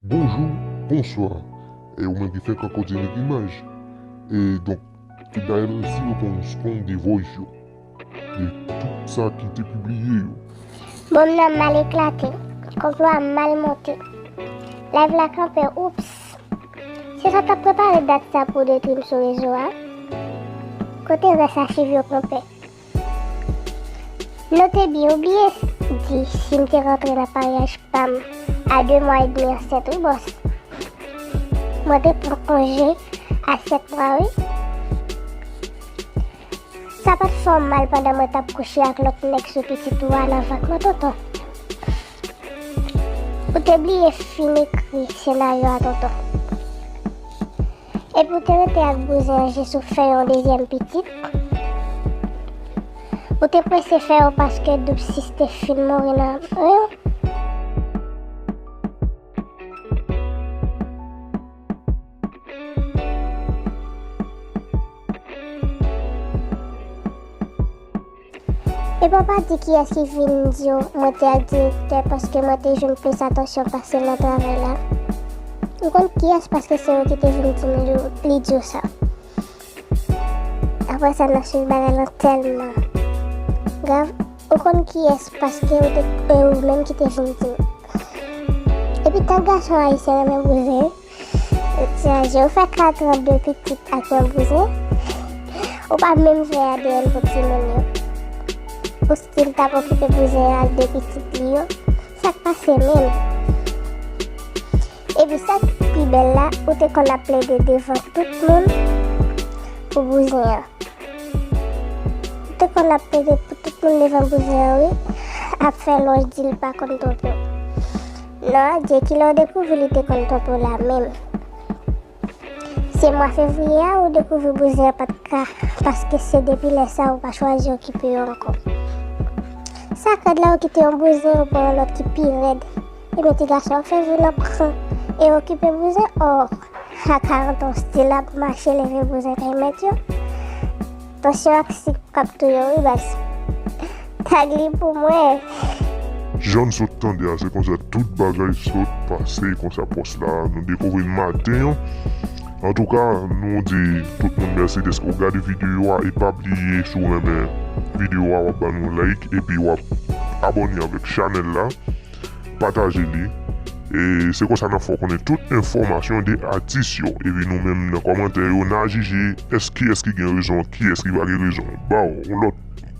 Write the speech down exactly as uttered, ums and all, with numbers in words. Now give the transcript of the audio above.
Bonjou, bonswa. E ou menm ki fenk rankontre Nick Image. E donk, tout bagay lan si yo konn sponde voice yo. De tout sa ki te pibliye yo. Bonm nan mal eklate, konplo a mal monte. Live la kanpe, oups. Se sa t ap prepare dat sa pou detwi m sou rezo a. Kote rès achiv yo kanpe? Note byen, ou bliye di si m te rantre nan maryaj pa m a de mwa edmi ansent, wi, bòs. Mwen te pran konje a sèt mwa, wi. Sa pa t fè w mal pandan mwen t ap kouche ak lòt nèg sou pitit ou a nan vant mwen, tonton? Ou te bliye fin ekri senaryo a, tonton. Epi ou te rete ak bouzen an jis ou fè yon dezyèm pitit. Ou te prese fè yo paske Doub Sis te fin mouri nan ren w. Epi w pa di kiyès ki vin di w mwen te ak direktè paske mwen te jwenn plis atansyon pase l nan travay la. Ou konn kiyès, paske se yo ki te vin di m li, li di w sa. Apre sa, n ap swiv bagay lan tèlman grav. Ou konn kiyès, paske ou te, e ou menm ki te vin di m. Epi tan gason ayisyen renmen bouzen, yo ti anje, ou fè katran de pitit ak yon bouzen. Ou pa menm fè A D N pou timoun yo. Ou still t ap okipe bouzen an ak de pitit li yo. Sa k pase menm? Epi sa k pi bèl la, ou te konn ap plede devan tout moun pou bouzen an. Ou te konn ap plede pou tout moun devan bouzen an, wi. Ap fè lonj di l pa konn twonpe w. Non, adye, kilè w dekouvri li te konn twonpe w la menm? Se mwa fevriye a ou dekouvri bouzen an pa t ka, paske se depi lè sa a ou pa chwazi okipe yo ankò. Sa k rèd la, ou kite yon bouzen, ou pran yon lòt ki pi rèd. Ebyen, ti gason, fè vin nan pran e okipe bouzen. Oh, a karant an, still ap mache leve bouzen kay mèt yo. Tansyon ak sik k ap touye w, wi, baz. Tag li pou mwen. Jan n sot tande a, se konsa tout bagay sot pase, konsa pòs la, nou dekouvri l maten an. Antouka, nou di tout moun mèsi dèske w gade videyo a e pa bliye, si w renmen videyo a, w ap ban nou like epi w ap abòne avèk chanèl la. Pataje li. E se konsa n ap fè w konnen tout enfòmasyon de atis yo. Epi nou menm nan kòmantè yo, n a jije èske, kiyès ki gen rezon, kiyès ki pa gen rezon. Ba w yon lòt